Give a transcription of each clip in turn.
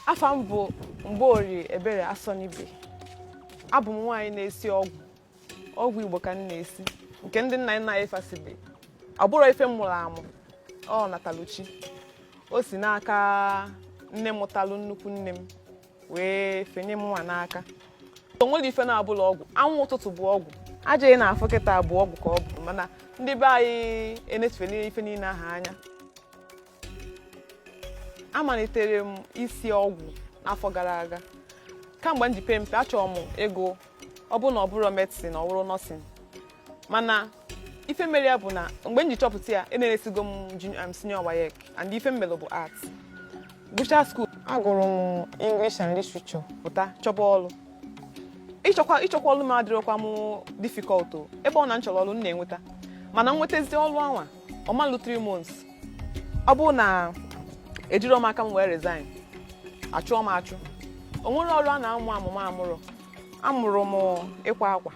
Afa m bụ Mgbeorie Ebere Asọnibe. Abụ m nwaanyị na-esi ọgwụ. Ọgwụ Igbo ka m na-esi, nke ndị nna nna anyị fasibe. Ọ bụrụ ife m mụrụ amụ, ọ nataluchi. O si n'aka nne mụtalụ nnukwu nne m wee fenye m nwa n'aka. O nwere ife na-abụla ọgwụ. Anwụ ụtụtụ bụ ọgwụ. Aja ị na-afụ kịta bụ ọgwụ ka ọ bụ, mana ndị be anyị enetufele ife niile ahụ anya. Amalitere m isi ọgwụ afọ gara aga. Kamgbe m ji pe mpe, achọrọ m ịgụ, ọ bụ na ọ bụrụ medicine, ọ bụrụ nursing, mana ife mere ya bụ na mgbe m ji chọpụta ya, eneresigo m senior WAEC, and ife m mere bụ art. Gụchaa school, agụrụ m English and Literature, pụta chọba ọrụ. Ịchọkwa ọrụ m adịrọkwa m difficult o. Ebe ọ na m chọrọ ọrụ, m na-enweta, mana m nwetazi ọrụ anwa, ọmalụ 3 months, ọ bụrụ na ejiro m aka m wee resign, achụọ m achụ. O nwere ọrụ a na-amụ amụma amụrụ. Amụrụ m ịkwa akwa,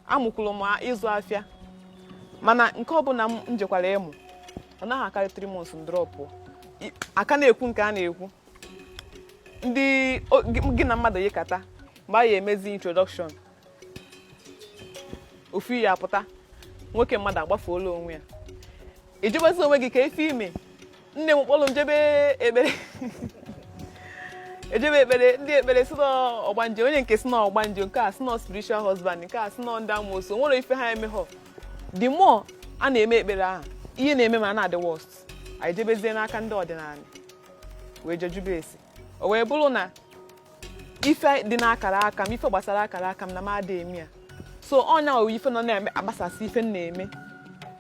amụkwuru m ịzụ afịa, mana nke ọbụla m njekwara ịmụ, ọ naghị akarị 3 months, m drop aka. Na-ekwu nke a na-ekwu, ndị gị na mmadụ yikata, mgbe a ya emezi introduction, ofu ihe apụta, nwoke mmadụ agbafuola onwe ya. Ijebezi onwe gị ka efe ime. Nne m kpọrọ m jebe ekpere, ejebe ekpere, ndị ekpere si n'ọgbanje, onye nke si n'ọgbanje, nke a si nọ spiritual husband, nke a si nọ ndị amoosu. O nwere ife ha emeghọ. The more a na-eme ekpere ahụ, ihe na-eme ma na-adị worst. Anyị jebezie n'aka ndị ọdịnala wee jejube esi. O wee bụrụ na ife dị n'akara aka m, ife gbasara akara aka m, na m ada eme ya. So ọnya owu ife nọ na-eme agbasasị ife m na-eme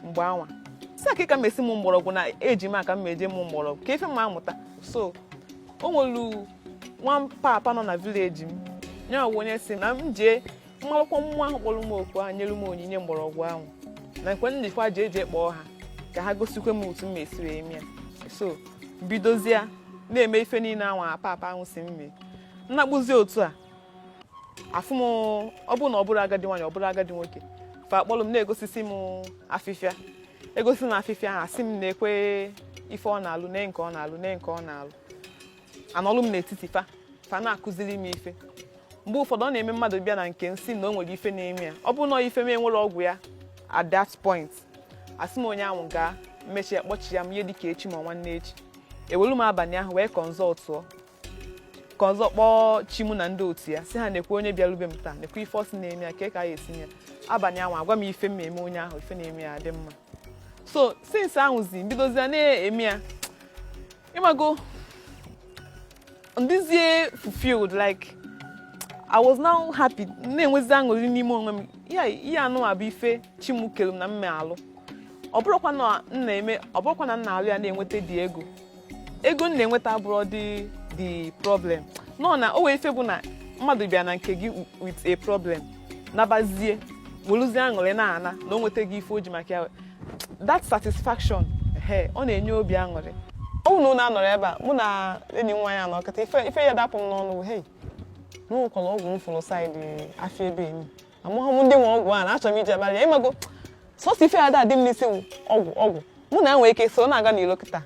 mgbe anwa si aka ka m esi m mgbọrọgwụ na eji m aka m eje m mgbọrọgwụ ka ife m amụta. So o nwere nwa papa nọ na village m, ya wụ onye si na m jee mmalụkwọ mmụọ ahụ kpọrọ m oku ahụ, nyere m onyinye mgbọrọgwụ ahụ, na nkwe njikwa jee jee kpọọ ha ka ha gosikwe m otu m esi wee mee ya. So bidozie na-eme ife niile ahụ papa ahụ si m mee. Nnakpụzi otu a afụ m, ọ bụrụ na ọ bụrụ agadi nwaanyị, ọ bụrụ agadi nwoke, fa akpọrọ m na-egosisi m afịfịa, egosi m afịfịa ahụ, asị m na-ekwe ife ọ na-alụ, nee nke ọ na-alụ, nee nke ọ na-alụ. Anọlụ m n'etiti fa, fa na-akụziri m ife. Mgbe ụfọdụ ọ na-eme mmadụ bịa na nke nsị na o nwere ife na-eme ya, ọ bụrụ na ife m enwere ọgwụ ya at that point, asị m onye ahụ gaa mmechi ya, kpọchi ya m ihe dịka echi ma nwanne echi. Ewelu m abalị ahụ wee consultụọ consult, kpọọ chi mụ na ndị otu ya, si ha nekwe onye bịarube m taa, nekwe ife ọ sị na-eme ya, ka a esi ya. Abalị ahụ agwa m ife m eme onye ahụ, ife na-eme ya adị mma. So since ahụzi bidozie na-eme ya, ịmago ndịzie fulfilled, like I was now happy, na-enwezi aṅụrị n'ime onwe m. Ya ihe anụ a bụ ife chi m kere m na mme alụ. Ọ bụrụkwa na m na-eme, ọ bụrụkwa na m na-alụ ya na-enweta dị ego, ego m na-enweta abụrọ dị the problem nọ na o wee ife bụ na mmadụ bịa na nke gị with a problem, nabazie, weluzie aṅụrị na-ana na o nweta gị ife o ji maka ya. That satisfaction, ehe, ọ na-enye obi aṅụrị. Ọ bụ na unu anọrọ ebe a, mụ na enyi m nwaanyị anọ kịta, ife ya dapụ m n'ọnụ bụ, "Hey, na o nwekwara ọgwụ m fụrụ side afịa ebe enyi, amaghị m ndị nwe ọgwụ a, na achọrọ m ije abalị ya." Ịmago, sọsọ ife ya da adị m n'isi wụ ọgwụ. Ọgwụ mụ na ya nwere ike so na-aga n'ilo kịta,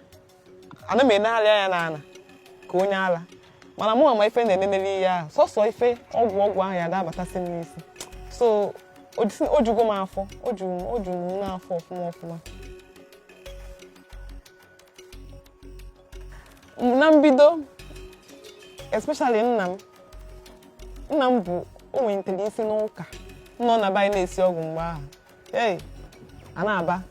ana m enegharị anya n'ala ka onye ala, mana mụ ama ife na-enenere ihe ahụ, sọsọ ife ọgwụ, ọgwụ ahụ ya da-abatasị m n'isi. So o jugo m afọ, o juru m n'afọ ọfụma ọfụma. Na mbido, especially nna m bụ o nwelitere isi n'ụka nọ na be anyị na-esi ọgwụ mgbe ahụ. Ei, a na-aba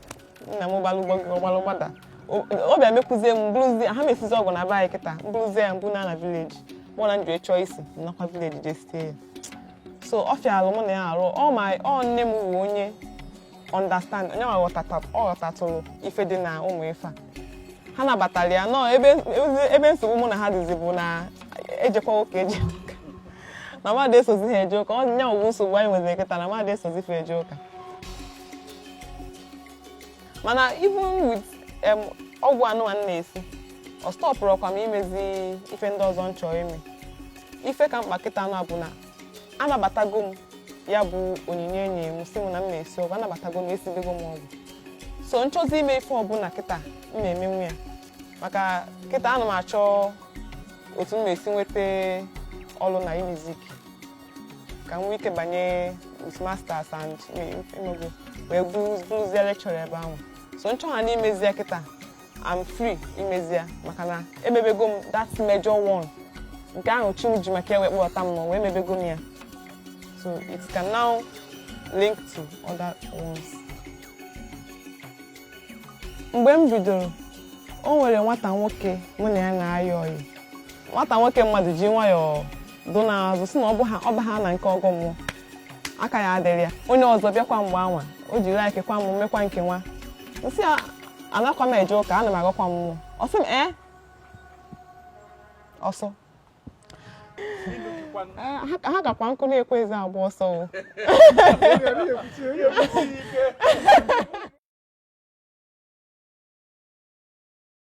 nna m gbalụ gbalụ gbada, ọ bịa mekwuzie m bụrụzie ha mesizi ọgwụ na be anyị kịta, mbụrụzie ya mbụ na village mụ na njụ chọọ isi nakwa village jee sie ya. So ọ fịalụ mụ na ya arụ ọ, ma ọ nne m wụ onye understand, onye nwa ọ ghọtatụrụ ife dị na ụmụ ife a. Ha nabatara ya nọọ. Ebe nsogbu mụ na ha dịzi bụ na ejekwa ụka, eje ụka, na mmadụ esozi ha eje ụka. Ọ nya bụ nsogbu anyị nweziri kịta, na mmadụ esozi fa eje ụka. Mana even with ọgwụ anụ a m na-esi, ọ stopụrụkwa m imezi ife ndị ọzọ m chọrọ ime. Ife ka mkpa kịta na bụ na anabatago m ya bụ onyinye enyi m si m na m na-esi ọgwụ. Anabatago m, esibego m ọgwụ. So nchọzi ime ife ọbụla kịta, m na-emenwu ya, maka kịta ana m achọ Otu m esi nweta ọrụ na Unizik ka m nwee ike banye with masters and imego wee bụrụzie lecturer ebe ahụ. So nchọ ha n'imezi ya kịta, I'm free imezi ya, maka na emebego m that major one nke ahụ chi m ji maka ewe kpọta m n'ụwa. Emebego m ya, so it can now link to other ones. Mgbe m bidoro, o nwere nwata nwoke mụ na ya na-ayọ ọyị. Nwata nwoke mmadụ ji nwayọọ dụ n'azụ si na ọ bụ ha ọ ba ha na nke ọgọ mmụọ aka ya adịrị ya. Onye ọzọ bịakwa mgbe anwa o jiri like kwa m mekwa nke nwa nsị ya anakwa m eje ụka, ana m agakwa mmụọ. Ọ sị m ee ọsọ. Ee, ha gakwa nkụ na-ekwe eze agba ọsọ o.